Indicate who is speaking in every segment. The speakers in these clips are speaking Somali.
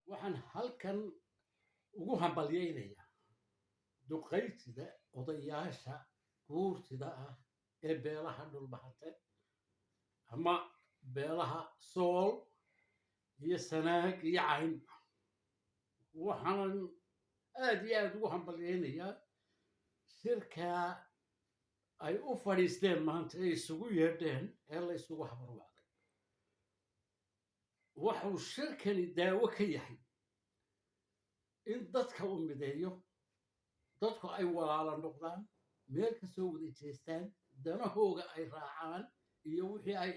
Speaker 1: Waxaan halkan ugu hambalyaynayaa duqaytida, odayaasha guurtida ah ee beelaha Dhulbahante ama beelaha Sool iyo Sanaag iyo Cayn. Waxaanan aad iyo aad ugu hambalyaynayaa shirkaa ay u fadhiisteen maanta ee isugu yeedheen ee la isugu habarwacday. Wuxuu shirkani daawo ka yahay in dadka uu mideeyo, dadku ay walaalo noqdaan, meel ka soo wada jeestaan, danahooga ay raacaan iyo wixii ay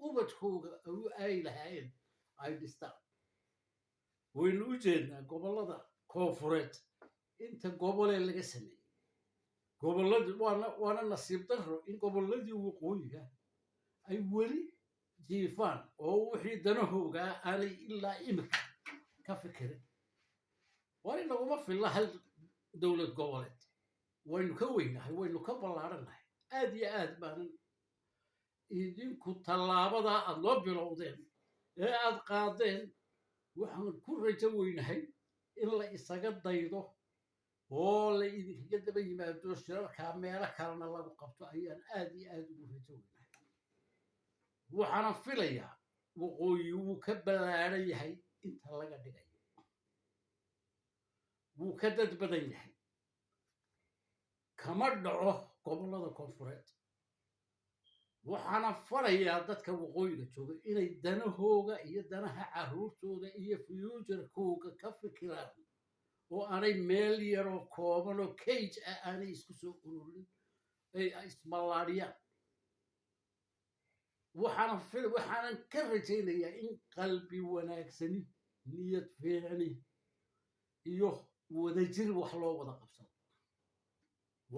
Speaker 1: ubadkooga u ay lahaayeen ay dhistaan. Waynu u jeednaa gobollada koonfureed inta gobolee laga sameeyey gobolladii, waana nasiib darro in gobolladii waqooyiga ay weli jiifaan oo wixii danahoogaa aanay ilaa imika ka fikirin. Waa in naguma filla hal dowlad goboleed, waynu ka weynahay, waynu ka ballaarhannahay. Aad iyo aad baanan idinku tallaabadaa aad noo bilowdeen ee aad qaadeen waxaan ku rajo weynahay in la isaga daydo oo la idinkaga daba yimaado, shirarkaa meelo kalena lagu qabto ayaan aad iyo aad ugu rajo weynahay. Waxaana filayaa waqooyi wuu ka ballaadhan yahay inta laga dhigayo, wuu ka dad badan yahay, kama dhaco gobollada koonfureed. Waxaana farayaa dadka waqooyiga jooga inay danahooga iyo danaha carruurtooda iyo future-kooga ka fikiraan oo aanay meel yaroo kooban oo cage ah aanay isku soo ururin, ay isballaadhiyaan. Waxaanan ka rajaynayaa in qalbi wanaagsani, niyad fiicni iyo wadajir wax loo wada qabsado.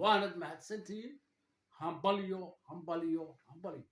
Speaker 1: Waanad mahadsantihiin. Hambalyo, hambalyo, hambalyo.